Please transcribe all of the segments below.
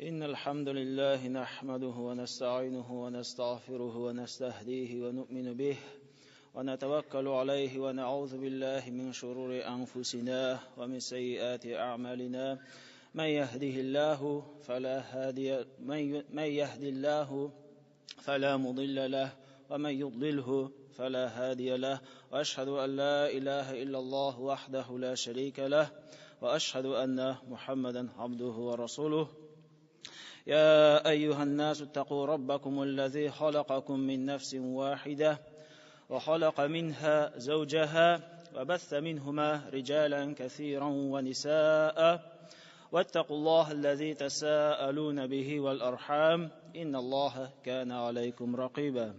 إن الحمد لله نحمده ونستعينه ونستغفره ونستهديه ونؤمن به ونتوكل عليه ونعوذ بالله من شرور أنفسنا ومن سيئات أعمالنا. من يهده الله فلا هادي من يهدي الله فلا مضل له ومن يضلله فلا هادي له، وأشهد أن لا إله إلا الله وحده لا شريك له، وأشهد أن محمدا عبده ورسوله. يا أيها الناس اتقوا ربكم الذي خلقكم من نفس واحدة وخلق منها زوجها وبث منهما رجالا كثيرا ونساء، واتقوا الله الذي تساءلون به والأرحام إن الله كان عليكم رقيبا.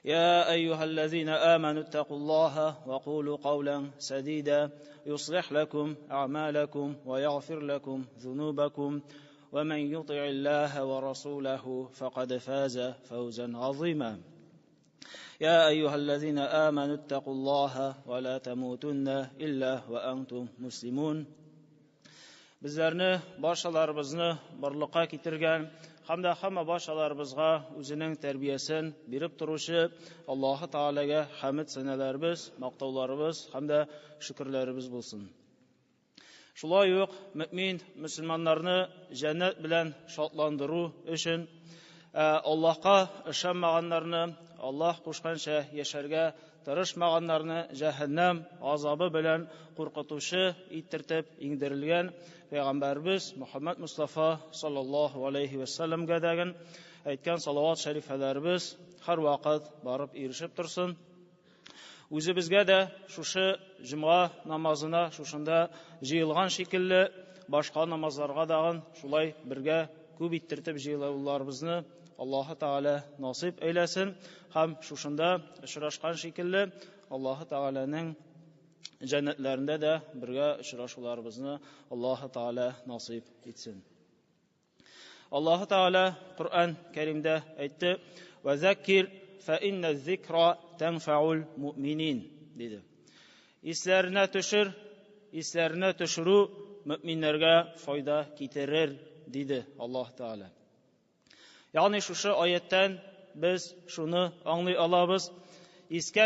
يا أيها الذين آمنوا اتقوا الله وقولوا قولا سديدا يصلح لكم أعمالكم ويغفر لكم ذنوبكم، ومن يطع الله ورسوله فقد فاز فوزا عظيما. يا أيها الذين آمنوا اتقوا الله ولا تموتن إلا وأنتم مسلمون. Bizlarni, barchalarimizni borliqqa keltirgan hamda hamma barchalarimizga o'zining tarbiyasini berib turuvchi Alloh taolaga hamd sanalarimiz, maqtovlarimiz hamda shukrlarimiz bo'lsin. Shulay uq mo'min musulmonlarni jannat bilan shodlantiruv uchun Allohga ishonmaganlarni, Alloh qo'shgancha yasharga tirishmaganlarni jahannam azobi bilan qo'rqituvchi ittirtib ingdirilgan payg'ambarimiz Muhammad Mustafa sallallohu alayhi vasallamga degan aytgan salovat sharifalarimiz har vaqt borib erishib tursin. O'zimizga da shushu juma namozina shushunda jiyilgan shekilli boshqa namozlarga dag'in shulay birga ko'p ittirtib jiyiluvlarimizni Alloh taolo nasib aylasin. Ham shushunda uchrashgan shekilli Alloh taolaning jannatlarida da birga uchrashuvlarimizni Alloh taolo nasib etsin. Alloh taolo Qur'on Karimda aytdi: "Va zakkir fa inna zikra tanfa'ul mu'minin" dedi. Eslarına tushir, eslarına tushiruv mu'minlarga foyda keltirir dedi Alloh taolo. Ya'ni shu oyatdan biz shuni anglay olamiz. Esga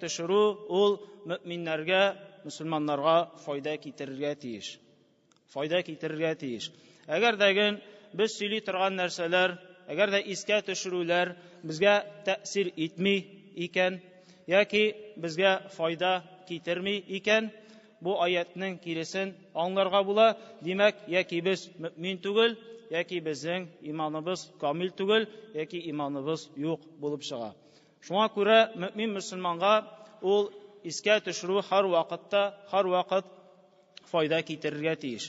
tushiruv ul mu'minlarga, musulmonlarga foyda keltirishga tegish. Foyda keltirishga tegish. Agardagin biz so'ylay turgan narsalar, agarda esga tushiruvlar bizga ta'sir etmay ekan yoki bizga foyda keltirmay ekan, bu oyatning kelisin anglarga bo'la. Demak, yoki biz mu'min tugul, yoki bizning imonimiz komil tugul, yoki imonimiz yo'q bo'lib chiqa. Shunga ko'ra mu'min musulmonga ul esga tushiruv har vaqtda, har vaqt foyda keltirishga tegish.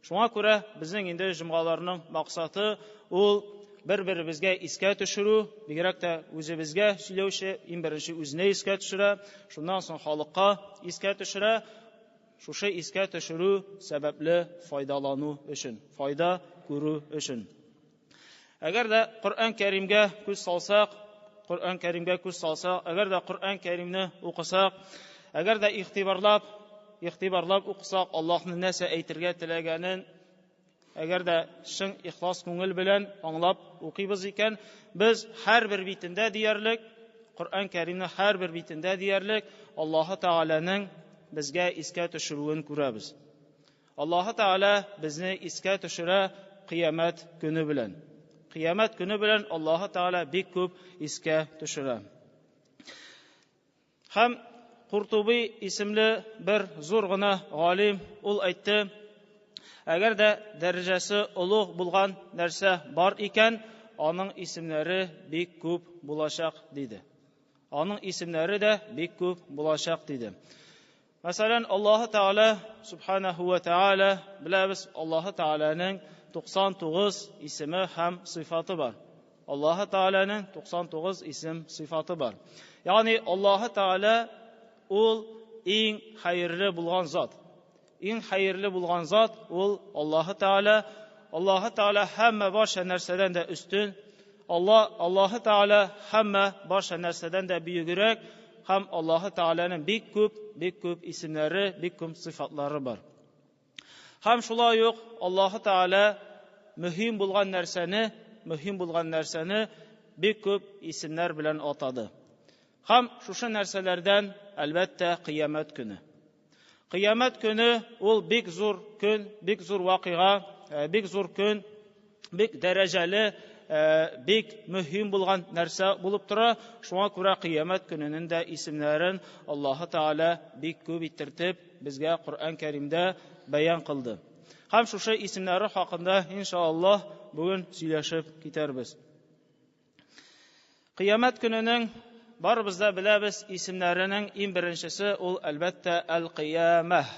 Shunga ko'ra bizning endi jumalarning maqsadi ul bir-birimizga esga tushiruv, bigrak da o'zimizga so'ylovchi eng birinchi o'zini esga tushira, shundan so'ng xalqqa esga tushira. Shusha esga tushiruv sababli foydalanuv uchun, foyda ko'ruv uchun. Agarda Qur'on Karimga ko'z solsak, Qur'on Karimga ko'z solsak, agarda Qur'on Karimni o'qisak, agarda ixtiborlab o'qisak, Allohning narsa aytirga tilaganini agarda chin ixlos ko'ngil bilan anglab o'qiymiz ekan, biz har bir bitinda deyarlik Qur'on Karimni har bir bitinda deyarlik Alloh taolaning bizga esga tushiruvini ko'ramiz. Alloh taolo bizni esga tushira qiyomat kuni bilan. Qiyomat kuni bilan Alloh taolo bek ko'p esga tushira. Ham Qurtubiy ismli bir zo'rg'ina olim ul aytdi: agarda darajasi ulug' bo'lgan narsa bor ekan, uning ismlari bek ko'p bo'lajak dedi. Uning ismlari da bek ko'p bo'lajak dedi. Masalan, Alloh taolo subhanahu va taolo bilamiz, Alloh taolaning 99 ismi ham sifati bor. Alloh taolaning 99 ism sifati bor. Ya'ni Alloh taolo ul eng xayrli bo'lgan zot. Eng xayrli bo'lgan zot ul Alloh taolo. Alloh taolo hamma boshqa narsadan da ustun. Alloh taolo hamma boshqa narsadan da buyukroq. Ham Alloh taolaning bek ko'p ismlari, bek ko'p sifatlari bor. Һәм шулай ук Аллаһы Тәгалә мөһим булган нәрсәне, мөһим булган нәрсәне бик күп исемнәр белән атады. Һәм шушы нәрсәләрдән, әлбәттә, кыямәт көне. Кыямәт көне ул бик зур көн, бик зур вакыйга, бик зур көн, бик дәрәҗәле, бик мөһим булган нәрсә булып тора. Шуңа күрә кыямәт көненең дә исемнәрен Аллаһы Тәгалә бик күп иттертеп безгә Коръән Кәримдә бәян кылды. Һәм шушы исемнәре хакында иншаллаһ бүген сөйләшеп китәрбез. Кыямәт көненең барыбыз да беләбез исемнәренең иң беренчесе ул әлбәттә әл-кыямәһ.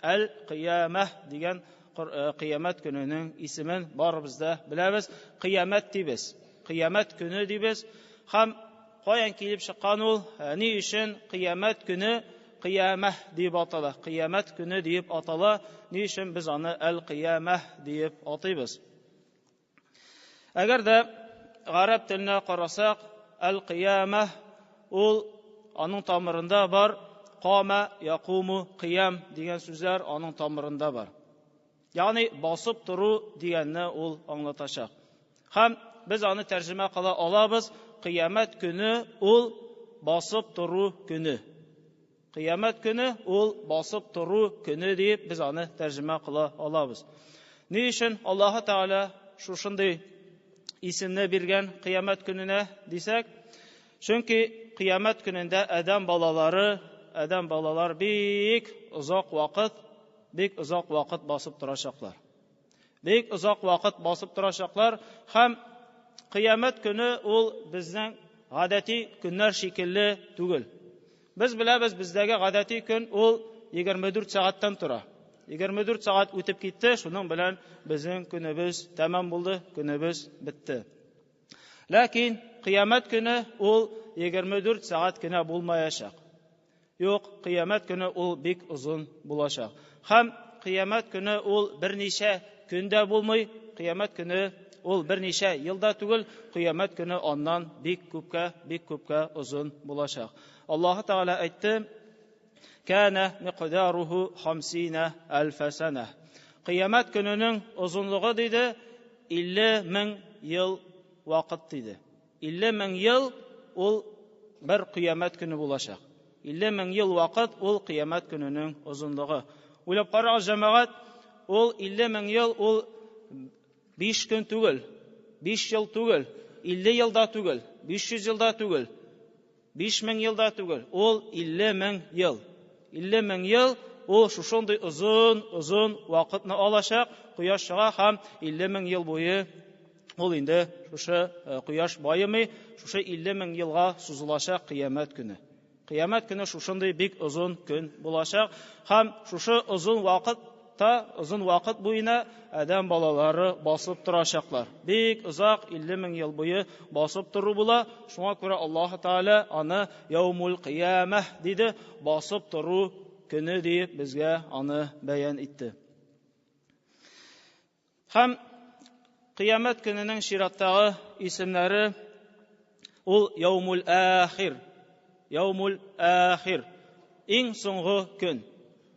Әл-кыямәһ дигән кыямәт көненең исемен барыбыз да беләбез. Кыямәт дибез. Кыямәт көне дибез. Һәм каян килеп чыккан ул? Ни өчен кыямәт көне кыямәһ дип атала? Кыямәт көне дип атала. Ни өчен без аны әл-кыямәһ диеп атыйбыз? Әгәр дә гарәп теленә карасак, әл-кыямәһ ул аның тамырында бар кама, якуму, кыям дигән сүзләр аның тамырында бар. Ягъни басып тору дигәнне ул аңлатачак. Һәм без аны тәрҗемә кыла алабыз, кыямәт көне ул басып тору көне. Кыямәт көне ул басып тору көне дип без аны тәрҗемә кыла алабыз. Ни өчен Аллаһы Тәгалә шушындый исемне биргән кыямәт көненә дисәк, чөнки кыямәт көнендә адәм балалары, адәм балалар бик озак вакыт, бик озак вакыт басып торачаклар. Бик озак вакыт басып торачаклар һәм кыямәт көне ул безнең гадәти көннәр шикелле түгел. Без беләбез, бездәге гадәти көн ул 24 сәгатьтән тора. 24 сәгать үтеп китте, шуның белән безнең көнебез тәмам булды, көнебез бетте. Ләкин кыямәт көне ул 24 сәгать кенә булмаячак. Юк, кыямәт көне ул бик озын булачак. Һәм кыямәт көне ул берничә көн дә булмый, кыямәт көне ул берничә ел да түгел, кыямәт көне аннан бик күпкә, бик күпкә озын булачак. Аллаһы Тәгалә әйтте: "Кана миқдаруху 50 алфа сана". Кыямәт көненең озынлыгы диде 50 мең ел вакыт диде. 50 мең ел ул бер кыямәт көне булачак. 50 мең ел вакыт ул кыямәт көненең озынлыгы. Уйлап карагыз, җәмәгать, ул 50 мең ел ул 5 көн түгел, 5 ел түгел, 50 ел да түгел, 500 ел да түгел, 5000 ел да түгел, ул 50 мең ел. 50 мең ел ул шушындый озын, озын вакытны алачак, кояш чыга һәм 50 мең ел буе ул инде шушы кояш баемый, шушы 50 мең елга сузылачак кыямәт көне. Кыямәт көне шушындый бик озын көн булачак һәм шушы озын вакытта, озын вакыт буена адәм балалары басып торачаклар. Бик озак 50 мең ел буе басып тору була. Шуңа күрә Аллаһ Тәгалә аны Яумул Кыямәһ диде, басып тору көне диеп безгә аны бәян итте. Һәм Кыямәт көненең чираттагы исемнәре ул Яумул Ахир. Яумул Ахир. Иң соңгы көн.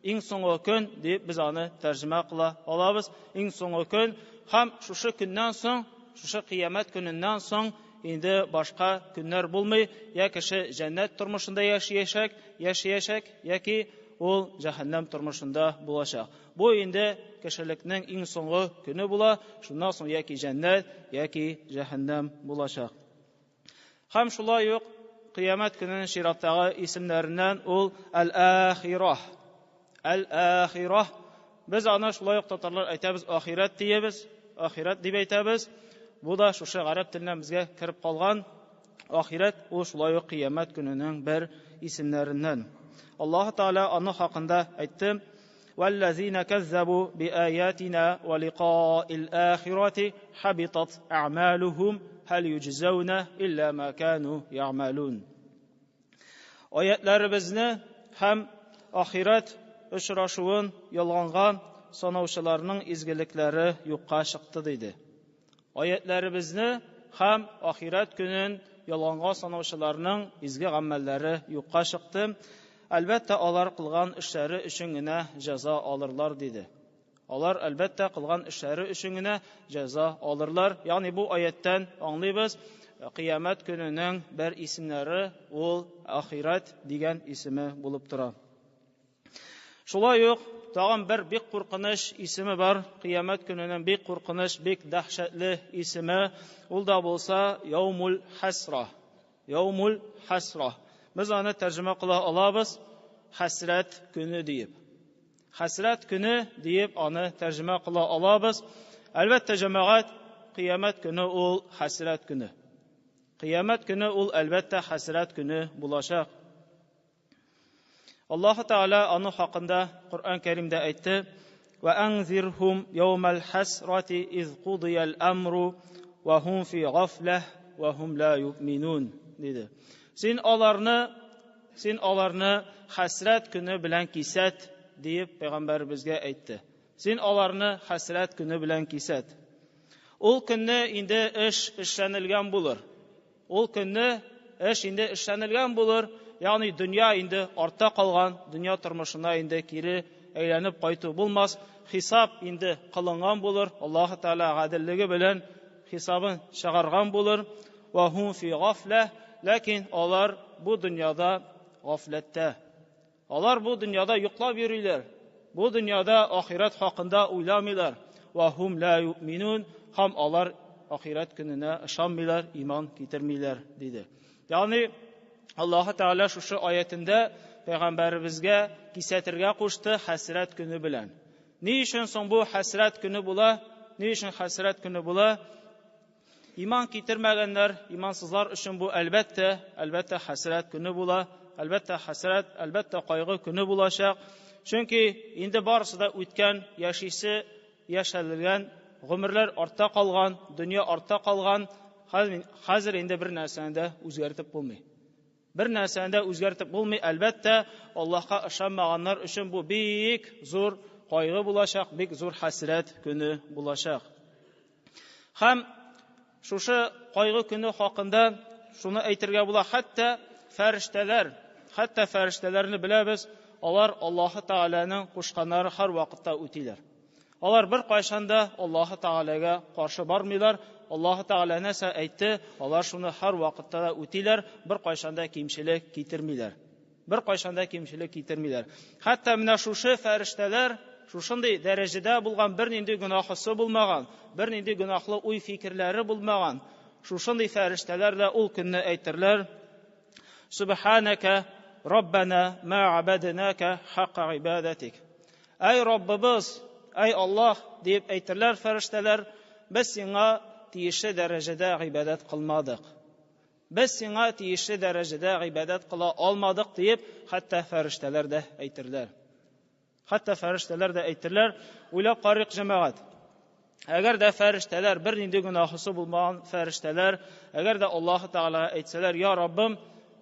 Иң соңгы көн дип без аны тәрҗемә кыла алабыз. Иң соңгы көн һәм шушы көннән соң, шушы кыямәт көненнән соң инде башка көннәр булмый. Я кеше җәннәт тормышында яшәячәк, яшәячәк, яки ул җәһәннәм тормышында булачак. Бу инде кешелекнең иң соңгы көне була, шуннан соң яки җәннәт, яки җәһәннәм булачак. Һәм шулай ук Кыямәт көненең чираттагы исемнәреннән ул Әл-Ахирah. Әл-Ахирah. Без аны шулай ук татарлар әйтәбез, ахирәт диебез, ахирәт дип әйтәбез. Бу да шушы гарәп теленнән безгә кереп калган ахирәт, ул шулай ук кыямәт көненең бер исемнәреннән. Аллаһ Тәгалә аны хакында әйтте: "Валлазина каззабу биаятина ва ликаил ахирати хабитат а'малухум хал юҗзауна илля ма кану я'малун". Аятларыбызны һәм ахирәт очрашуын ялганга санаучыларның изгелекләре юкка чыкты диде. Аятларыбызны һәм ахирәт көнен ялганга санаучыларның изге гамәлләре юкка чыкты. Әлбәттә, алар кылган эшләре өчен генә җәза алырлар, диде. Алар, әлбәттә, кылган эшләре өчен генә җәза алырлар. Ягъни бу аяттан аңлыйбыз, кыямәт көненең бер исемнәре ул ахирәт дигән исеме булып тора. Шулай ук тагын бер бик куркыныч исеме бар, кыямәт көненең бик куркыныч, бик дәһшәтле исеме, ул да булса яумул хасра. Яумул хасра. Без аны тәрҗемә кыла алабыз хәсрәт көне диеп. Хәсрәт көне диеп аны тәрҗемә кыла алабыз. Әлбәттә, җәмәгать, кыямәт көне ул хәсрәт көне. Кыямәт көне ул әлбәттә хәсрәт көне булачак. Аллаһ Тәгалә аны хакында Коръән Кәримдә әйтте: "Ва анзирхум яумал хасрати из кудиял амру ва хум фи гафлах ва хум ла юъминун" диде. Син аларны Син аларны хәсрәт көне белән кисәт, диеп пәйгамбәребезгә әйтте. Син аларны хәсрәт көне белән кисәт. Ул көнне инде эш эшләнелгән булыр. Ул көнне эш инде эшләнелгән булыр, ягъни дөнья инде артта калган, дөнья тормышына инде кире әйләнеп кайту булмас, хисап инде кылынган булыр, Аллаһы Тәгалә гаделлеге белән хисабын чыгарган булыр. Ва хум фи гафлә, ләкин алар бу дөньяда гафләттә. Алар бу дөньяда йоклап йөриләр. Бу дөньяда ахирәт хакында уйламыйлар. Ва хум ла юъминун, һәм алар ахирәт көненә ышанмыйлар, иман китермиләр, диде. Ягъни Аллаһы Тәгалә шушы аятендә пәйгамбәребезгә кисәтергә кушты хәсрәт көне белән. Ни өчен соң бу хәсрәт көне була? Ни өчен хәсрәт көне була? Иман китермәгәннәр, имансызлар өчен бу әлбәттә, әлбәттә хәсрәт көне була, әлбәттә хәсрәт, әлбәттә кайгы көне булачак. Чөнки инде барысы да үткән, яшисе, яшәлгән, гомерләр артта калган, дөнья артта калган, хәзер инде бер нәрсәне дә үзгәртеп булмый. Бер нәрсәне дә үзгәртеп булмый, әлбәттә, Аллаһка ышанмаганнар өчен бу бик зур кайгы булачак, бик зур хәсрәт көне булачак. Һәм шушы кайгы көне хакында шуны әйтергә була, хәтта фәрештәләр, хәтта фәрештәләрне беләбез, алар Аллаһы Тәгаләнең кушканнары һәр вакытта үтиләр. Алар бер кайчан да Аллаһы Тәгаләгә каршы бармыйлар. Аллаһы Тәгалә нәрсә әйтте, алар шуны һәр вакытта да үтиләр, бер кайчан да кимчелек китермиләр. Бер кайчан да кимчелек китермиләр. Хәтта менә шушы фәрештәләр шушындый дәрәҗәдә булган бернинди гөнаһысы булмаган, бернинди гөнаһлы уй-фикерләре булмаган, шушындый фәрештәләр дә ул көнне әйтерләр: Субханака Раббана ма абаднака хакка ибадатик. Әй Раббыбыз, әй Аллаһ, дип әйтерләр фәрештәләр, без сиңа тиешле дәрәҗәдә гыйбадәт кылмадык. Без сиңа тиешле дәрәҗәдә гыйбадәт кыла алмадык, диеп, хәтта фәрештәләр дә әйтерләр. Хәтта фәрештәләр дә әйтерләр, уйлап карыйк, җәмәгать. Әгәр дә фәрештәләр, бернинди гөнаһысы булмаган фәрештәләр, әгәр дә Аллаһы Тәгаләгә әйтсәләр, я Раббым,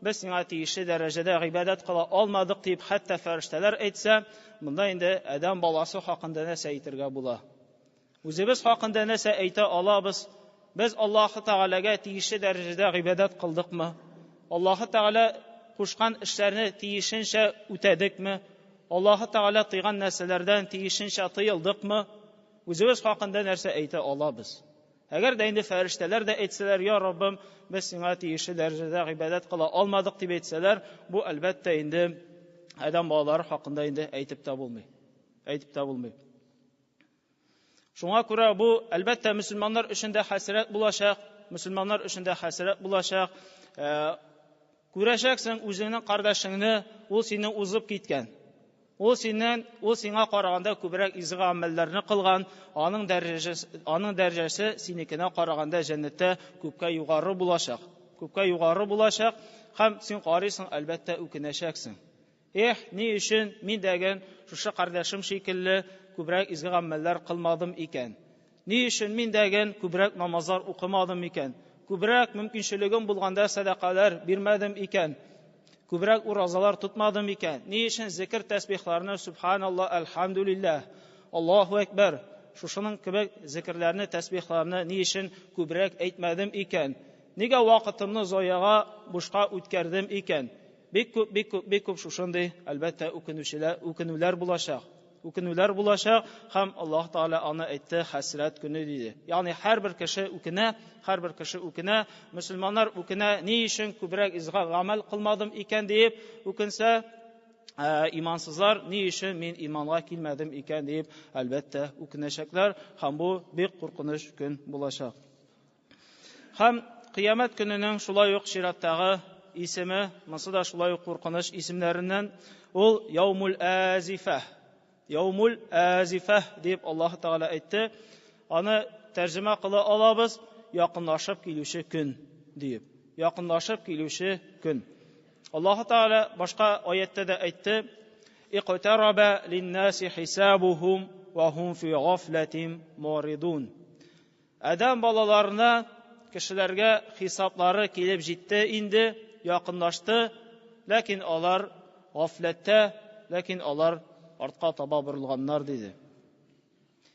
без сиңа тиешле дәрәҗәдә гыйбадәт кыла алмадык, дип, хәтта фәрештәләр әйтсә, монда инде адәм баласы хакында нәрсә әйтергә була? Үзебез хакында нәрсә әйтә алабыз? Без Аллаһы Тәгаләгә тиешле дәрәҗәдә гыйбадәт кылдыкмы? Аллаһы Тәгалә кушкан эшләрне тиешенчә үтәдекме? Аллаһы Тәгалә тыйган нәрсәләрдән тиешенчә тыелдыкмы? Үзебез хакында нәрсә әйтә алабыз? Әгәр дә инде фәрештәләр дә әйтсәләр, я Раббым, без сиңа тиешле дәрәҗәдә гыйбадәт кыла алмадык дип әйтсәләр, бу әлбәттә инде адәм балалары хакында инде әйтеп тә булмый. Әйтеп тә булмый. Шуңа күрә бу, әлбәттә, мөселманнар өчен дә хәсрәт булачак, мөселманнар өчен дә хәсрәт булачак. Э, күрәчәксең үзеңнең кардәшеңне, ул сине узып киткән. Ул синнән, ул сиңа караганда күбрәк изге гамәлләрне кылган, аның дәрәҗәсе, аның дәрәҗәсе синекенә караганда җәннәттә күпкә югары булачак. Күпкә югары булачак һәм син карыйсың, әлбәттә, үкенәчәксең. Эх, ни өчен мин дәген шушы кардәшем шикелле күбрәк изге гамәлләр кылмадым икән? Ни өчен мин дәген күбрәк намазлар укымадым икән? Күбрәк мөмкинчелегем булганда сәдакалар бирмәдем икән? Күбрәк уразалар тотмадым икән? Ни өчен зикер тәсбихларны субханаллаһ, әлхәмдүлилләһ, Аллаһу әкбәр, шушының кебек зикерләрне, тәсбихларны ни өчен күбрәк әйтмәдем икән? Нигә вакытымны заяга, бушка үткәрдем икән? Бик күп, бик күп, бик күп шушындый, әлбәттә, үкенүчеләр, үкенүләр булачак. Үкенүләр булачак һәм Аллаһ Тәгалә аны әйтте, хәсрәт көне диде. Ягъни һәрбер кеше үкенә, һәрбер кеше үкенә, мөселманнар үкенә, ни өчен күбрәк изге гамәл кылмадым икән диеп үкенсә, имансызлар ни өчен мин иманга килмәдем икән диеп, әлбәттә, үкенәчәкләр һәм бу бик куркыныч көн булачак. Һәм Кыямәт көненең шулай ук чираттагы исеме, монысы да шулай ук куркыныч исемнәреннән, ул Яумул Азифә. Яумул Азифә дип Аллаһ Тәгалә әйтте. Аны тәрҗемә кыла алабыз, якынлашып килүче көн диеп. Якынлашып килүче көн. Аллаһ Тәгалә башка аяттә дә әйтте: "Иктараба линнаси хисабухум ва хум фи гафлатин муридун." Адәм балаларына, кешеләргә хисаплары килеп җитте инде, якынлашты, ләкин алар гафләттә, ләкин алар артка таба борылганнар, диде.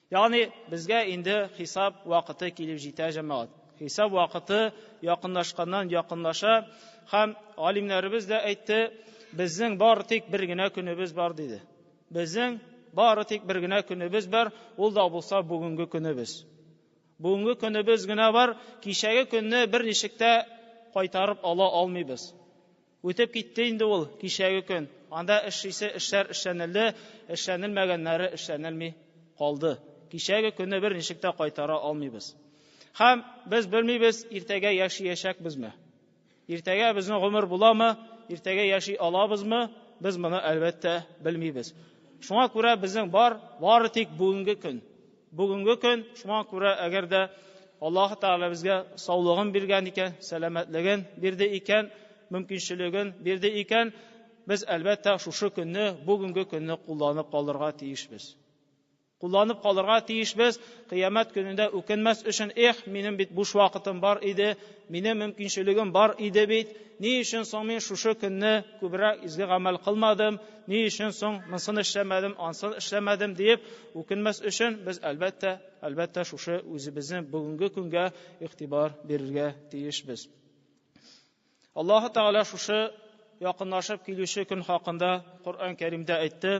Ягъни безгә инде хисап вакыты килеп җитә, җәмәгать. Хисап вакыты якынлашканнан якынлаша һәм галимнәребез дә әйтте, безнең бары тик бер генә көнебез бар, диде. Безнең бары тик бер генә көнебез бар, ул да булса бүгенге көнебез. Бүгенге көнебез генә бар, кичәге көнне берничек тә кайтарып ала алмыйбыз. Үтеп китте инде ул кичәге көн. Анда эшлисе эшләр эшләнелде, эшләнелмәгәннәре эшләнелми калды. Кичәге көнне берничек тә кайтара алмыйбыз. Һәм без белмибез, иртәгә яшиячәкбезме? Иртәгә безнең гомер буламы, иртәгә яши алабызмы, без моны әлбәттә белмибез. Шуңа күрә безнең бар, бары тик бүгенге көн. Бүгенге көн, шуңа күрә әгәр дә Аллаһ Тәгалә безгә саулыгын биргән икән, сәламәтлеген бирде икән, мөмкинчелеген бирде икән, без әлбәттә шушы көнне, бүгенге көнне кулланып калырга тиешбез. Кулланып калырга тиешбез, кыямәт көнендә үкенмәс өчен, эх, минем бит буш вакытым бар иде, минем мөмкинчелегем бар иде бит, ни өчен соң мин шушы көнне күбрәк изге гамәл кылмадым, ни өчен соң монысын эшләмәдем, ансын эшләмәдем диеп үкенмәс өчен без әлбәттә, әлбәттә шушы үзебезнең бүгенге көнгә игътибар бирергә тиешбез. Аллаһы Тәгалә шушы якынлашып килүче көн хакында Коръән Кәримдә әйтте.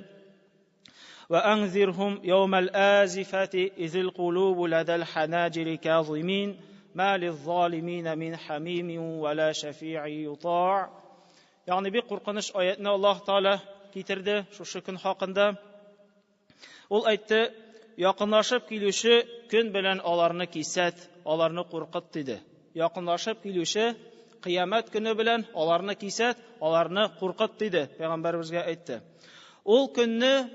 Ва анзирхум яумал азифати изил кулубу ладал ханаҗири казимин ма лиззалимин мин хамимин ва ла шафи'и ютаа. Ягъни бик куркыныч аятны Аллаһ Тәгалә китерде шушы көн хакында. Ул әйтте, якынлашып килүче көн белән аларны кисәт, аларны куркыт, диде. Якынлашып килүче кыямәт көне белән аларны кисәт, аларны куркыт, диде, пәйгамбәребезгә әйтте. Ул көнне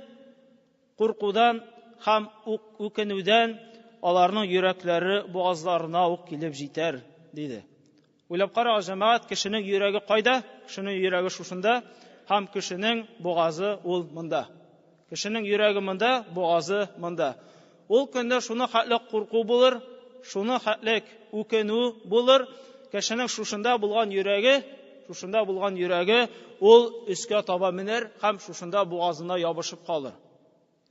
куркудан һәм үкенүдән аларның йөрәкләре бугазларына ук килеп җитәр, диде. Уйлап карагыз, җәмәгать, кешенең йөрәге кайда? Кешенең йөрәге шушында һәм кешенең бугазы ул монда. Кешенең йөрәге монда, бугазы монда. Ул көндә шуны хәтле курку булыр, шуны хәтле үкенү булыр. Кешенең шушында булган йөрәге, шушында булган йөрәге ул өскә таба менер һәм шушында бугазына ябышып калыр.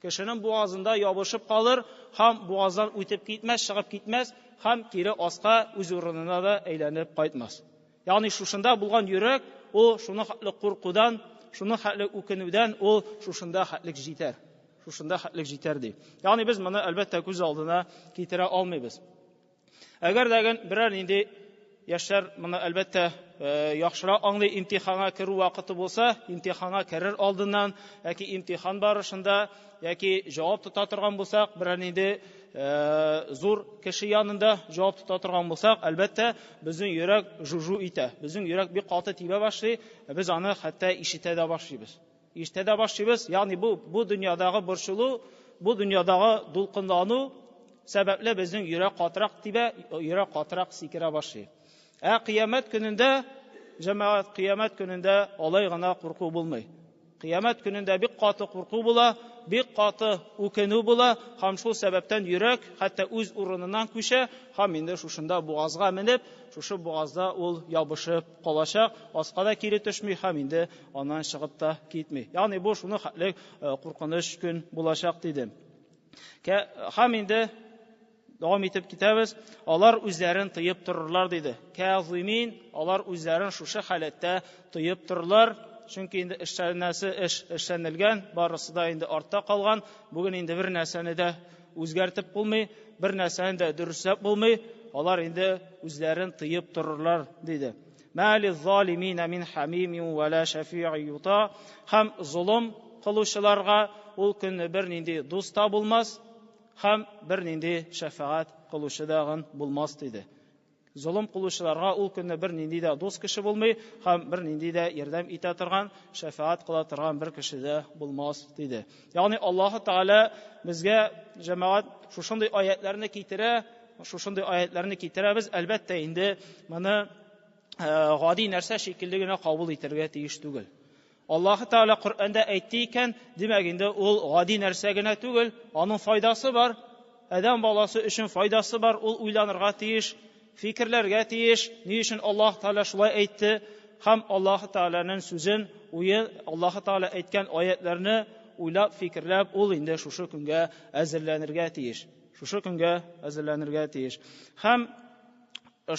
Кешенең бугазында ябышып калыр һәм бугаздан үтеп китмәс, чыгып китмәс һәм кире аска үз урынына да әйләнеп кайтмас. Ягъни шушында булган йөрәк, ул шуны хәтле куркудан, шуны хәтле үкенүдән ул шушында хәтлек җитәр. Шушында хәтлек җитәр ди. Ягъни без моны әлбәттә күз алдына китерә алмыйбыз. Әгәр дә берәр нинди яшьләр моны әлбәттә яхшырак аңлый, имтиханга керү вакыты булса, имтиханга керер алдыннан яки имтихан барышында яки җавап тота торган булсак, берәр нинди зур кеше янында җавап тота торган булсак, әлбәттә, безнең йөрәк жужу итә. Безнең йөрәк бик каты тибә башлый, без аны хәтта ишетә дә башлыйбыз. Ишетә дә башлыйбыз, ягъни бу бу дөньядагы борчылу, бу дөньядагы дулкынлану сәбәпле безнең йөрәк катырак тибә, йөрәк катырак сикерә башлый. Ә кыямәт көнендә, җәмәгать, кыямәт көнендә алай гына курку булмый. Кыямәт көнендә бик каты курку була, бик каты үкенү була, һәм шул сәбәптән йөрәк хәтта үз урыныннан күчә, һәм инде шушында бугазга менеп, шушы бугазда ул ябышып калачак, аска да кире төшми һәм инде аннан чыгып та китми. Ягъни бу шуны хәтле куркыныч көн булачак диде. Һәм инде дәвам итеп китәбез. Алар үзләрен тыеп торырлар диде. Кәзимин, алар үзләрен шушы халәттә тыеп торырлар. Чөнки инде эшләнәсе эш эшләнелгән, барысы да инде артта калган. Бүген инде бер нәрсәне дә үзгәртеп булмый, бер нәрсәне дә дөресләп булмый. Алар инде үзләрен тыеп торырлар, диде. Ма лиззалимина мин хамимин ва ла шафи'ин юта. Һәм золым кылучыларга ул көнне бернинди дус та булмас, һәм бернинди шәфәгать кылучы дагын булмас, диде. Золым кылучыларга ул көнне бернинди дә дус кеше булмый һәм бернинди дә ярдәм итә торган, шәфәгать кыла торган бер кеше дә булмас, диде. Ягъни Аллаһ Тәгалә безгә, җәмәгать, шушындый аятларны китерә, шушындый аятларны китерәбез. Әлбәттә инде моны гади нәрсә шикелле генә кабул итәргә тиеш түгел. Аллаһ Тәгалә Коръәндә әйтте икән, димәк инде ул гади нәрсә генә түгел, аның файдасы бар. Адәм баласы өчен файдасы бар, ул уйланырга тиеш, фикерләргә тиеш. Ни өчен Аллаһ Тәгалә шулай әйтте? Һәм Аллаһ Тәгаләнең сүзен, уе, Аллаһ Тәгалә әйткән аятларны уйлап, фикерләп, ул инде шушы көнгә әзерләнергә тиеш. Шушы көнгә әзерләнергә тиеш. Һәм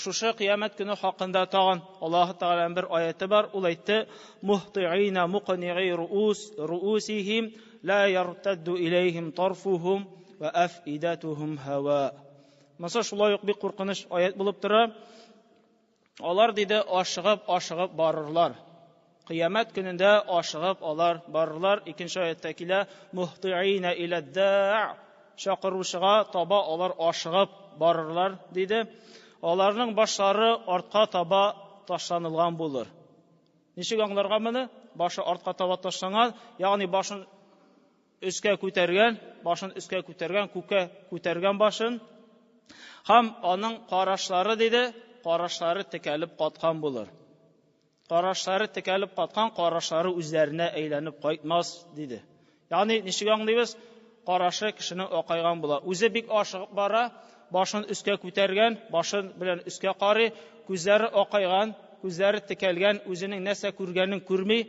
шушы кыямәт көне хакында тагын Аллаһ Тәгаләнең бер аяты бар. Ул әйтте: "Муһтиина мукни'i руус руусихим ла яртадду илейхим тарфухум ва афидатухум һава". Монысы шулай ук бик куркыныч аят булып тора. Алар, диде, ашыгып, ашыгып барырлар. Кыямәт көнендә ашыгып алар барырлар. Икенче аятта килә: "Муһтиина иладда" чакыручыга таба алар ашыгып барырлар, диде. Аларның башлары артка таба ташланылган булыр. Ничек аңларга моны? Башы артка таба ташланган, ягъни башын өскә күтәргән, башын өскә күтәргән, күккә күтәргән башын. Һәм аның карашлары, диде, карашлары текәлеп каткан булыр. Карашлары текәлеп каткан, карашлары үзләренә әйләнеп кайтмас, диде. Ягъни ничек аңлыйбыз? Карашы кешенең акайган була. Үзе бик ашыгып бара, башын өскә күтәргән, башын белән өскә карый, күзләре акайган, күзләре текәлгән, үзенең нәрсә күргәнен күрми,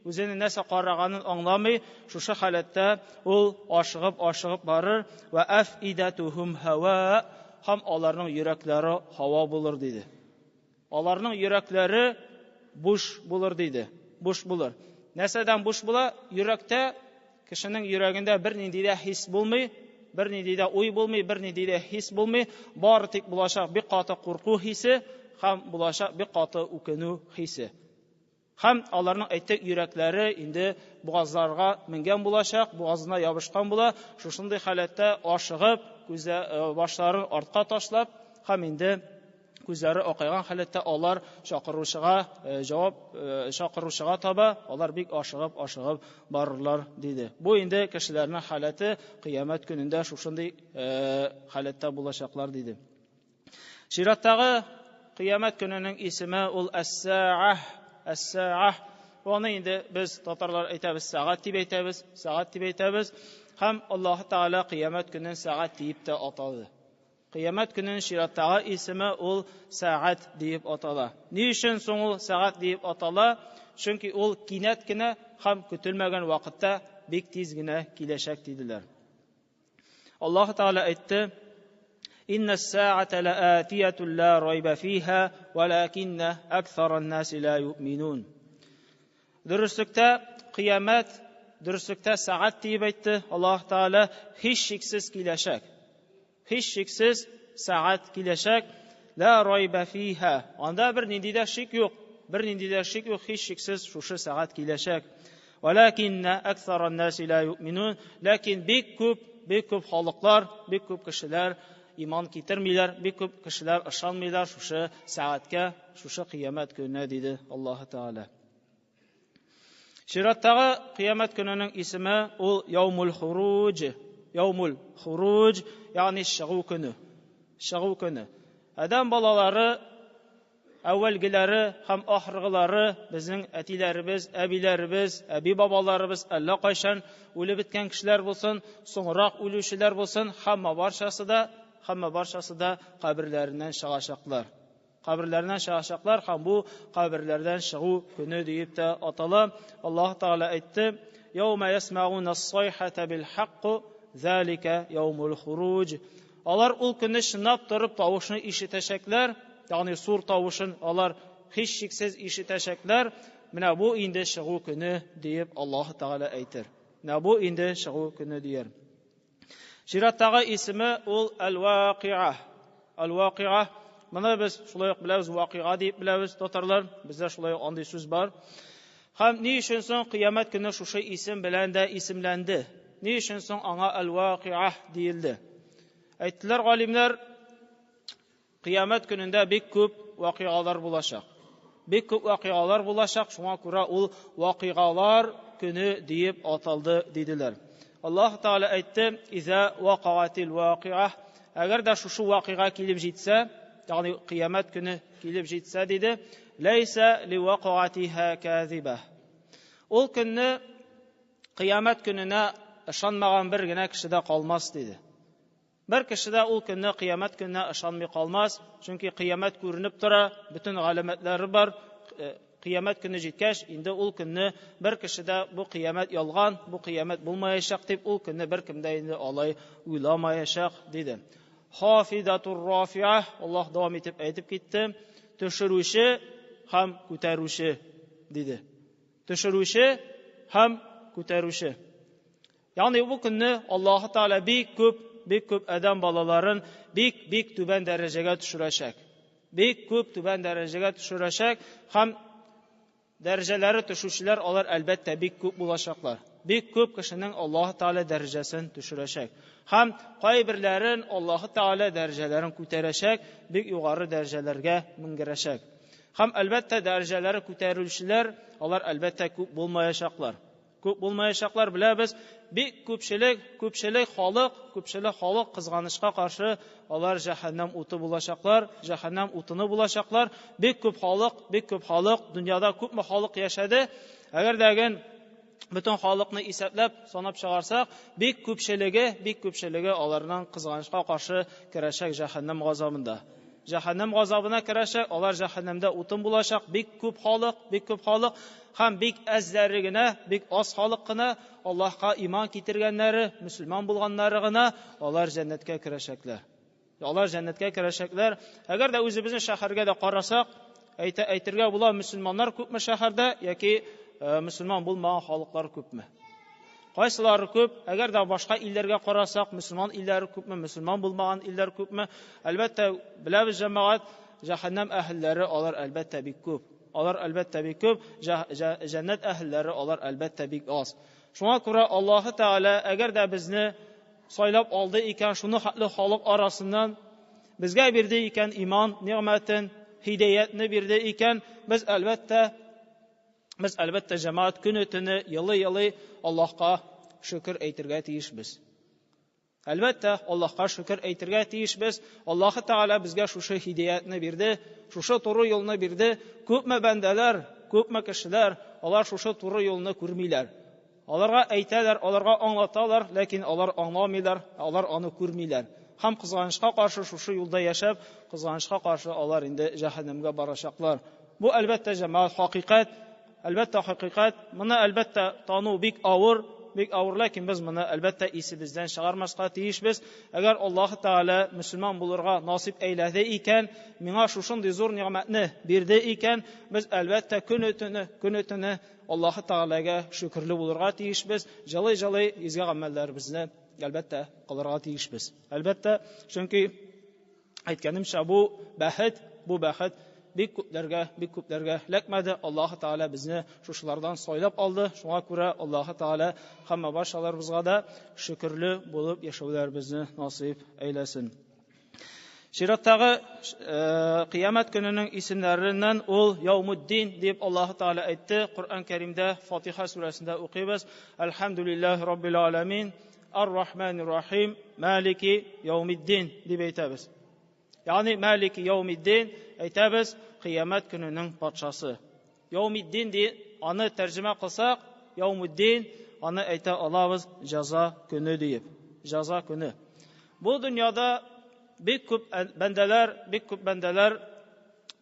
үзенең нәрсә караганын аңламый. Шушы халәттә ул ашыгып, ашыгып барыр. Ва афидатухум һава, һәм аларның йөрәкләре һава булыр, диде. Аларның йөрәкләре буш булыр, диде. Буш булыр. Нәрсәдән буш була? Йөрәктә, кешенең йөрәгендә бернинди дә хис булмый, бернинди дә уй булмый, бернинди дә хис булмый. Бары тик булачак бик каты курку хисе һәм булачак бик каты үкенү хисе. Һәм аларның, әйттек, йөрәкләре инде бугазларга менгән булачак, бугазына ябышкан була. Шушындый халәттә ашыгып, күзә, башларын артка ташлап, һәм инде күзләре акайган халәттә алар чакыручыга җавап чакыручыга таба алар бик ашыгып, ашыгып барырлар, диде. Бу инде кешеләрнең халәте кыямәт көнендә шушындый халәттә булачаклар, диде. Чираттагы кыямәт көненең исеме ул әс-са'ах, әс-са'ах. Аны инде без татарлар әйтәбез, сәгать дип әйтәбез, сәгать дип әйтәбез. Һәм Аллаһ Тәгалә кыямәт көнен сәгать диеп тә атады. Кыямәт көненең чираттагы исеме ул сәгать диеп атала. Ни өчен соң ул сәгать диеп атала? Чөнки ул кинәт кенә һәм көтелмәгән вакытта бик тиз генә киләчәк, диделәр. Аллаһ Тәгалә әйтте: Инна сәгатә лаатиятун ла райба фиха, валакинна аксаран наси ла юъминун. Дөреслектә кыямәт, дөреслектә сәгать диеп әйтте Аллаһ Тәгалә, һичшиксез киләчәк. Һичшиксез сәгать киләчәк. Ла райба фиха. Анда бер нинди дә шик юк. Бер нинди дә шик юк, һичшиксез шушы сәгать киләчәк. Валакинна аксаран наси ла юъминун. Ләкин бик күп, бик күп халыклар, бик күп кешеләр иман китермиләр, бик күп кешеләр ышанмыйлар шушы сәгатькә, шушы кыямәт көненә, диде Аллаһ Тәгалә. Чираттагы кыямәт көненең исеме ул Яумул Хуруҗ. Яумул Хуруҗ, ягъни чыгу көне. Чыгу көне. Адәм балалары әүвәлгеләре һәм ахыргылары, безнең әтиләребез, әбиләребез, әби-бабаларыбыз әллә кайчан үлеп беткән кешеләр булсын, соңрак үлүчеләр булсын, һәммә барчасы да, һәммә барчасы да каберләреннән чыгачаклар. Каберләреннән чыгачаклар һәм бу каберләрдән чыгу көне диеп тә атала. Аллаһ Тәгалә әйтте: "Яума ясмауна ас-сайхата бил хакк, залика яумул хуруҗ". Алар ул көнне чынлап торып тавышны ишетәчәкләр, ягъни сур тавышын алар һичшиксез ишетәчәкләр. менә бу инде чыгу көне диеп Аллаһ Тәгалә әйтер. Менә бу инде чыгу көне дияр. Чираттагы исеме ул Әл-Вакыйа. Әл-Вакыйа. Моны без шулай ук беләбез, вакыйга дип беләбез татарлар. Бездә шулай ук андый сүз бар. Һәм ни өчен соң кыямәт көне шушы исем белән дә исемләнде? Ни өчен соң аңа Әл-Вакыйа диелде? Әйттеләр галимнәр, Кыямәт көнендә бик күп вакыйгалар булачак. Бик күп вакыйгалар булачак, шуңа күрә ул вакыйгалар көне диеп аталды, диделәр. Аллаһ Тәгалә әйтте: "Иза вакагатил вакыйа", әгәр дә шушы вакыйга килеп җитсә, ягъни кыямәт көне килеп җитсә, диде, "Ләйсә ливакагатиха казиба". Ул көнне кыямәт көненә ышанмаган бер генә кеше дә калмас, диде. Бер кеше дә ул көнне кыямәт көненә ышанмый калмас, чөнки кыямәт күренеп тора, бөтен галәмәтләре бар. Э, кыямәт көне җиткәч, инде ул көнне бер кеше дә бу кыямәт ялган, бу кыямәт булмаячак дип, ул көнне беркем дә инде алай уйламаячак, диде. Хафидатур рафиа, Аллаһ дәвам итеп әйтеп китте, төшерүче һәм күтәрүче, диде. Төшерүче һәм күтәрүче. Ягъни бу көнне Аллаһы Тәгалә бик күп, бик күп адәм балаларын бик, бик түбән дәрәҗәгә төшерәчәк. Бик күп түбән дәрәҗәгә төшерәчәк һәм дәрәҗәләре төшүчеләр алар әлбәттә бик күп булачаклар. Бик күп кешенең Аллаһы Тәгалә дәрәҗәсен төшерәчәк. Һәм кайберләрен Аллаһы Тәгалә дәрәҗәләрен күтәрәчәк, бик югары дәрәҗәләргә менгерәчәк. Һәм әлбәттә дәрәҗәләре күтәрелүчеләр алар әлбәттә күп булмаячаклар. Күп булмаячаклар, беләбез. Бик күпчелек, күпчелек халык, күпчелек халык кызганычка каршы алар җәһәннәм уты булачаклар, җәһәннәм утыны булачаклар. Бик күп халык, бик күп халык, дөньяда күпме халык яшәде. Әгәр дә әген бөтен халыкны исәпләп, санап чыгарсак, бик күпчелеге, бик күпчелеге аларның кызганычка каршы керәчәк җәһәннәм газабында. Җәһәннәм газабына керәчәк, алар җәһәннәмдә утын булачак, бик күп халык, бик күп халык һәм бик әзләре генә, бик аз халык кына Аллаһка иман китергәннәре, мөселман булганнары гына алар җәннәткә керәчәкләр. Алар җәннәткә керәчәкләр. Әгәр дә үзебезнең шәһәргә дә карасак, әйтә әйтергә була, мөселманнар күпме шәһәрдә яки э, мөселман булмаган халыклар күпме? Кайсылары күп? Әгәр дә башка илләргә карасак, мөселман илләре күпме, мөселман булмаган илләр күпме? Әлбәттә, беләбез җәмәгать, җәһәннәм әһелләре алар әлбәттә бик күп. Алар әлбәттә бик күп, җәннәт әһелләре алар әлбәттә бик аз. Шуңа күрә Аллаһы Тәгалә әгәр дә безне сайлап алды икән, шуны хәтле халык арасыннан безгә бирде икән иман нигъмәтен, һидәятне бирде икән, без әлбәттә Без, әлбәттә, җәмәгать көне-төне елый-елый Аллаһка шөкер әйтергә тиешбез. Әлбәттә, Аллаһка шөкер әйтергә тиешбез. Аллаһы Тәгалә безгә шушы һидәятне бирде, шушы туры юлны бирде. Күпме бәндәләр, күпме кешеләр, алар шушы туры юлны күрмиләр. Аларга әйтәләр, аларга аңлаталар, ләкин алар аңламыйлар, алар аны күрмиләр. Һәм кызганычка каршы шушы юлда яшәп, кызганычка каршы алар инде җәһәннәмгә барачаклар. Бу әлбәттә җәмәгать хакыйкать, әлбәттә хакыйкать. Моны әлбәттә тану бик авыр, бик авыр, ләкин без моны әлбәттә исебездән чыгармаска тиешбез. Әгәр Аллаһ Тәгалә мөселман булырга насыйп әйләде икән, миңа шушындый зур нигъмәтне бирде икән, без әлбәттә көне-төне, көне-төне Аллаһы Тәгаләгә шөкерле булырга тиешбез, җылый-җылый изге гамәлләребезне, әлбәттә, кылырга тиешбез. Әлбәттә, чөнки әйткәнемчә, бу бәхет, бу бәхет бик күпләргә, бик күпләргә эләкмәде. Аллаһы Тәгалә безне шушылардан сайлап алды. Шуңа күрә Аллаһы Тәгалә һәммә барчаларыбызга да шөкерле булып яшәүләребезне насыйп әйләсен. Чираттагы кыямәт көненең исемнәреннән ул Яумуддин дип Аллаһ Тәгалә әйтте. Коръән Кәримдә Фатиха сүрәсендә укыйбыз. Әлхәмдүлилләһи раббил аламин, ар-рахманир рахим, малики яумиддин дип әйтәбез. Ягъни малики яумиддин әйтәбез, кыямәт көненең патшасы. Яумиддин ди, аны тәрҗемә кылсак, Яумуддин, аны әйтә алабыз җәза көне диеп. Җәза көне. Бу дөньяда бик күп бәндәләр, бик күп бәндәләр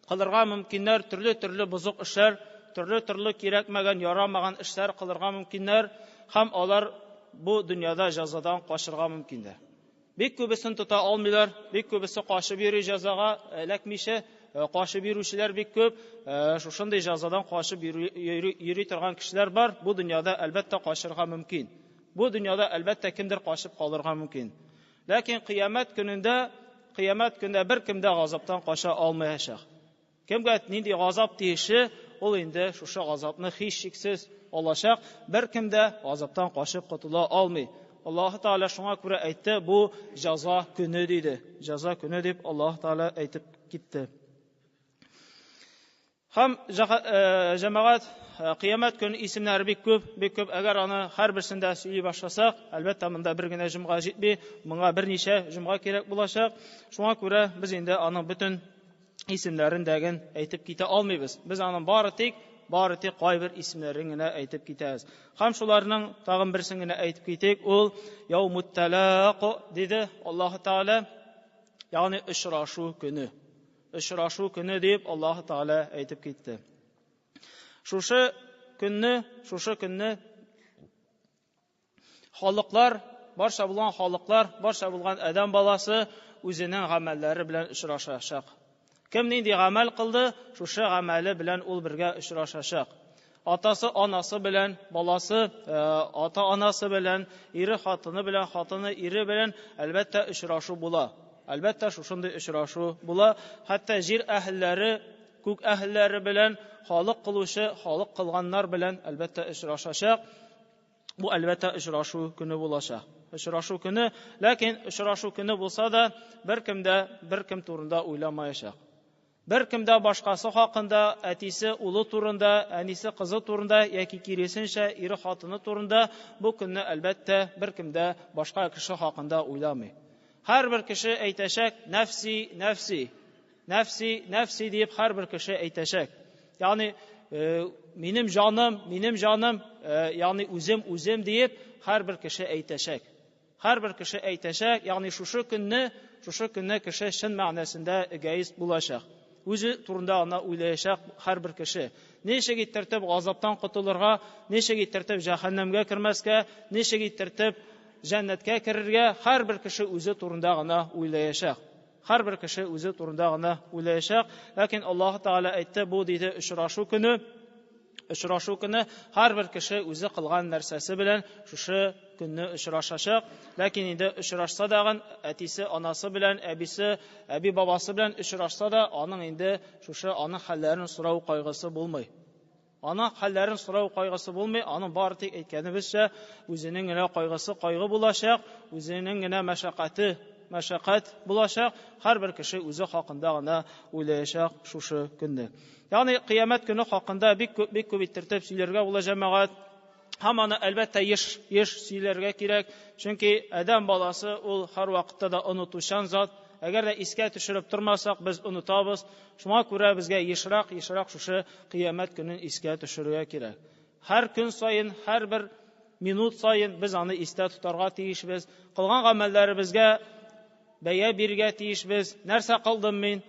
кылырга мөмкиннәр төрле-төрле бозык эшләр, төрле-төрле кирәкмәгән, ярамаган эшләр кылырга мөмкиннәр һәм алар бу дөньяда җәзадан качырга мөмкиннәр. Бик күбесен тота алмыйлар, бик күбесе качып йөри җәзага эләкмичә, качып йөрүчеләр бик күп. Шушындый җәзадан качып йөри торган кешеләр бар. Бу дөньяда әлбәттә качырга мөмкин. Бу дөньяда әлбәттә кемдер качып калырга мөмкин. Ләкин кыямәт көнендә, кыямәт көнендә беркем дә газаптан кача алмаячак. Кемгә нинди газап тиешле, ул инде шушы газапны һичшиксез алачак. Беркем дә газаптан качып котыла алмый. Аллаһ Тәгалә шуңа күрә әйтте, бу җәза көне диде. Җәза көне дип Аллаһ Тәгалә әйтеп китте. Һәм җәмәгать, кыямәт көне исемнәре бик күп, бик күп. Әгәр аны һәрберсен дә сөйли башласак, әлбәттә, монда бер генә җомга җитми, моңа берничә җомга кирәк булачак. Шуңа күрә без инде аның бөтен исемнәрен дәген әйтеп китә алмыйбыз. Без аның бары тик, бары тик кайбер исемнәрен генә әйтеп китәбез. Һәм шуларның тагын берсен генә әйтеп китик, ул яумут талақ диде Аллаһ Тәгалә, ягъни очрашу көне. Очрашу көне дип Аллаһ Тәгалә әйтеп китте. Шушы көнне, шушы көнне халыклар, барча булган халыклар, барча булган адәм баласы үзенең гамәлләре белән очрашачак. Кем нинди гамәл кылды, шушы гамәле белән ул бергә очрашачак. Атасы анасы белән, баласы ата анасы белән, ире хатыны белән, хатыны ире белән әлбәттә очрашу була. Әлбәттә шушындый очрашу була. Хәтта җир әһелләре, күк әһелләре белән, халык кылучы, халык кылганнар белән әлбәттә очрашачак. Бу әлбәттә очрашу көне булачак. Очрашу көне, ләкин очрашу көне булса да, беркем дә беркем турында уйламаячак. Беркем дә башкасы хакында, әтисе улы турында, әнисе кызы турында яки киресенчә ире хатыны турында бу көнне әлбәттә беркем дә башка кеше хакында уйламый. Һәрбер кеше әйтәчәк: нәфси, нәфси. Нәфси, нәфси диеп һәрбер кеше әйтәчәк. Ягъни минем җаным, минем җаным, ягъни үзем, үзем диеп һәрбер кеше әйтәчәк. Һәрбер кеше әйтәчәк, ягъни шушы көнне, шушы көнне кеше чын мәгънәсендә эгоист булачак. Үзе турында ана уйлаячак һәрбер кеше. Ничек иттертеп газаптан котылырга, ничек иттертеп җәһәннәмгә кермәскә, ничек иттертеп җәннәткә керергә, һәрбер кеше үзе турында гына уйлаячак. Һәрбер кеше үзе турында гына уйлаячак. Ләкин Аллаһ Тәгалә әйтте, бу диде очрашу көне. Очрашу көне һәрбер кеше үзе кылган нәрсәсе белән шушы көнне очрашачак. Ләкин инде очрашса дагын әтисе, анасы белән, әбисе, әби бабасы белән очрашса да, аның инде шушы аның хәлләрен сорау кайгысы булмый. Аның хәлләрен сорау кайгысы булмый, аның бары тик әйткәнебезчә, үзенең генә кайгысы кайгы булачак, үзенең генә мәшәкате мәшәкать булачак. Һәрбер кеше үзе хакында гына уйлаячак шушы көнне. Ягъни кыямәт көне хакында бик күп, бик күп иттертеп сөйләргә була җәмәгать. Һәм аны әлбәттә еш, еш сөйләргә кирәк, чөнки адәм баласы ул һәрвакытта да онытучан зат. Әгәр дә искә төшереп тормасак, без онытабыз. Шуңа күрә безгә ешрак, ешрак шушы кыямәт көнен искә төшерергә кирәк. Һәр көн саен, һәрбер минут саен без аны истә тотарга тиешбез. Кылган гамәлләребезгә бәя бирергә тиешбез. Нәрсә кылдым мин?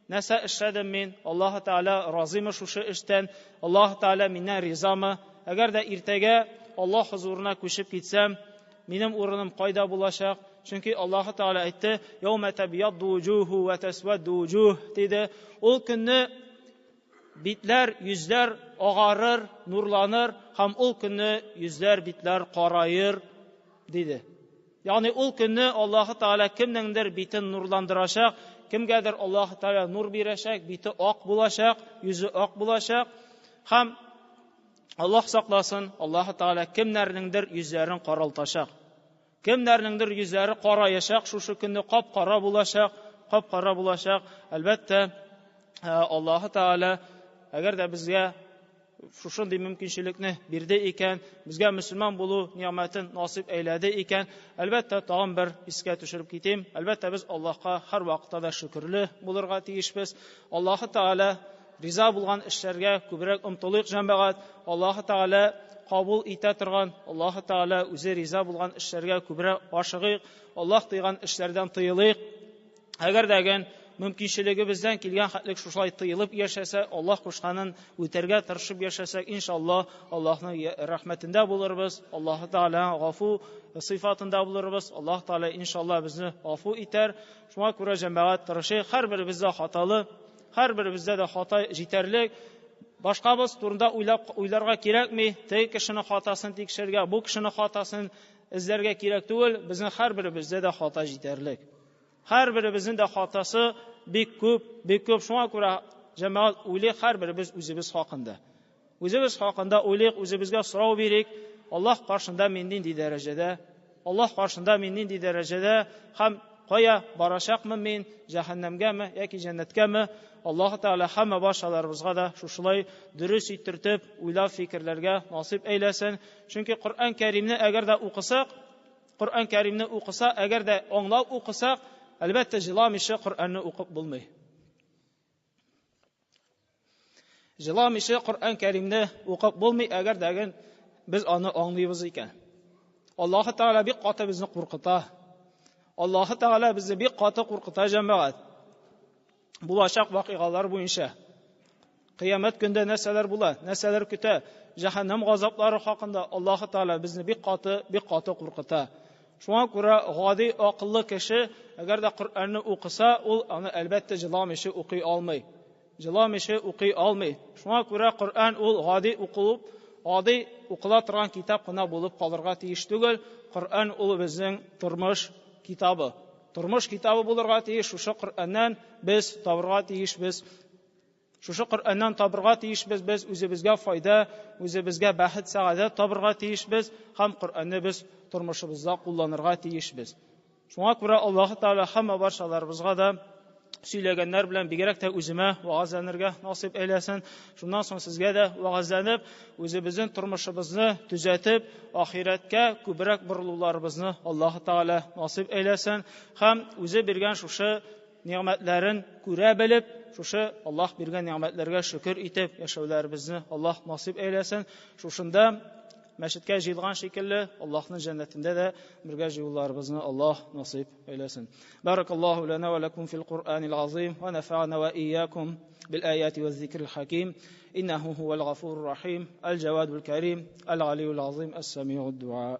Нәрсә эшләдем мин? Аллаһ Тәгалә разыймы шушы эштән? Аллаһ Тәгалә миннән ризамы? Әгәр дә иртәгә Аллаһ хозурына күчеп китсәм, минем урыным кайда булачак? Чөнки Аллаһ Тәгалә әйтте: "Яумә табьядду вуҗуху ва тасвадду вуҗух" диде. Ул көнне битләр, йөзләр агарыр, нурланыр һәм ул көнне йөзләр, битләр караер диде. Ягъни ул көнне Аллаһ Тәгалә кемнеңдер битен нурландырачак, кемгәдер Аллаһ Тәгалә нур бирәчәк, бите ак булачак, йөзе ак булачак һәм Аллаһ сакласын, Аллаһ Тәгалә кемнәрнеңдер йөзләрен каралтачак. Кемнәрнеңдер йөзләре караячак, шушы көнне кап-кара булачак, кап-кара булачак. Әлбәттә, Аллаһ Тәгалә әгәр дә безгә шушындый мөмкинчелекне бирде икән, безгә мөселман булу ни'мәтен насыйп әйләде икән, әлбәттә, тагын бер искә төшереп китим. Әлбәттә, без Аллаһка һәр вакытта да шөкерле булырга тиешбез. Аллаһ Тәгалә риза булган эшләргә күбрәк омтылыйк, җәмәгать. Аллаһ Тәгалә кабул итә торган, Аллаһ Тәгалә үзе риза булган эшләргә күбрәк ашыгыйк, Аллаһ тыйган эшләрдән тыелыйк. Әгәр дә әгән мөмкинчелегебездән килгән хәтлек шушылай тыелып яшәсә, Аллаһ кушканын үтәргә тырышып яшәсәк, иншаллаһ, Аллаһның рәхмәтендә булырбыз, Аллаһ Тәгалә гафу сыйфатында булырбыз, Аллаһ Тәгалә иншаллаһ безне гафу итәр. Шуңа күрә җәмәгать тырышыйк, һәрберебез дә хаталы. Һәрберебездә дә хата җитәрлек. Башкабыз турында уйлап уйларга кирәкми. Теге кешенең хатасын тикшерергә, бу кешенең хатасын эзләргә кирәк түгел. Безнең һәрберебездә дә хата җитәрлек. Һәрберебезнең дә хатасы бик күп, бик күп. Шуңа күрә җәмәгать уйлыйк һәрберебез үзебез хакында. Үзебез хакында уйлыйк, үзебезгә сорау бирик. Аллаһ каршында мин нинди дәрәҗәдә? Аллаһ каршында мин нинди дәрәҗәдә һәм кая барачакмын мин, җәһәннәмгәме яки җәннәткәме? Аллаһ Тәгалә һәммә барчаларыбызга да шушылай дөрес иттереп уйлап фикерләргә насыйп әйләсен. Чөнки Коръән Кәримне әгәр дә укысак, Коръән Кәримне укыса, әгәр дә аңлап укысак, әлбәттә, җыламыйча Коръәнне укып булмый. Җыламыйча Коръән Кәримне укып булмый, әгәр дә без аны аңлыйбыз икән. Аллаһы Тәгалә бик каты безне куркыта. Аллаһы Тәгалә безне бик каты куркыта, җәмәгать. Булачак вакыйгалар буенча. Кыямәт көндә нәрсәләр була, нәрсәләр көтә, җәһәннәм газаплары хакында Аллаһы Тәгалә безне бик каты, бик каты куркыта. Шуңа күрә гади акыллы кеше, әгәр дә Коръәнне укыса, ул аны әлбәттә җыламыйча укый алмый. Җыламыйча укый алмый. Шуңа күрә Коръән ул гади укылып, гади укыла торган китап кына булып калырга тиеш түгел. Коръән ул безнең тормыш китабы. Тормыш китабы булырга тиеш. Шушы Коръәннән без табырга тиешбез. Шушы Коръәннән табырга тиешбез без үзебезгә файда, үзебезгә бәхет, сәгадәт табырга тиешбез һәм Коръәнне без тормышыбызда кулланырга тиешбез. Шуңа күрә Аллаһ Тәгалә һәммә барчаларыбызга да сөйләгәннәр белән бигрәк тә үземә вәгазьләнергә насыйп әйләсен. Шуннан соң сезгә дә вәгазьләнеп, үзебезнең тормышыбызны төзәтеп, ахирәткә күбрәк борылуларыбызны Аллаһ Тәгалә насыйп әйләсен һәм үзе биргән шушы нигъмәтләрен күрә белеп, шушы Аллаһ биргән нигъмәтләргә шөкер итеп яшәүләребезне Аллаһ насыйп әйләсен. Шушында мәчеткә җыелган шикелле, Аллаһның җәннәтендә дә бергә җыелуларыбызны Аллаһ насыйп әйләсен. Баракаллаһу лана ва лакум фил Куръанил азим ва нафа'на ва ийякум бил аяти ва зикрил хаким. Иннаху хувал гафурур рахим, аль-джавадул карим, аль-алиюл азим, ас-самиуд дуа.